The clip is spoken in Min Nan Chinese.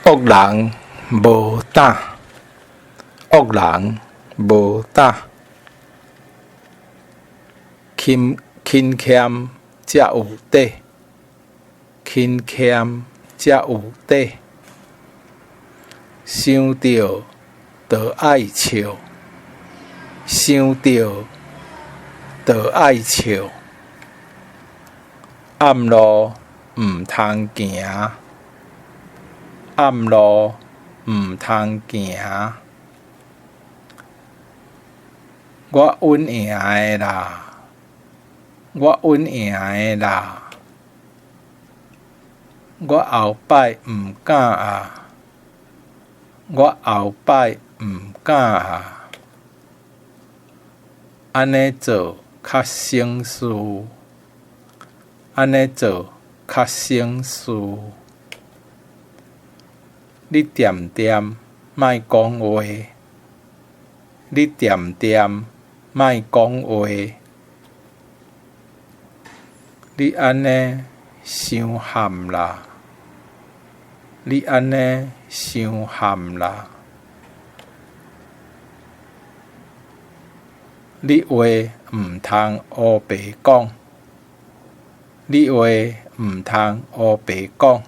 惡人無膽，惡人無膽。勤勤儉才有底，勤儉才有底。想著就愛笑，想著就愛笑。暗路毋通行，暗路毋通行。我穩贏的啦，我穩贏的啦。我後擺毋敢矣，我後擺毋敢矣。按呢做較省事，按呢做較省事。你恬恬莫講話，你恬恬莫講話。你按呢傷譀啦，你按呢傷譀啦。你話毋通烏白講，你話毋通烏白講。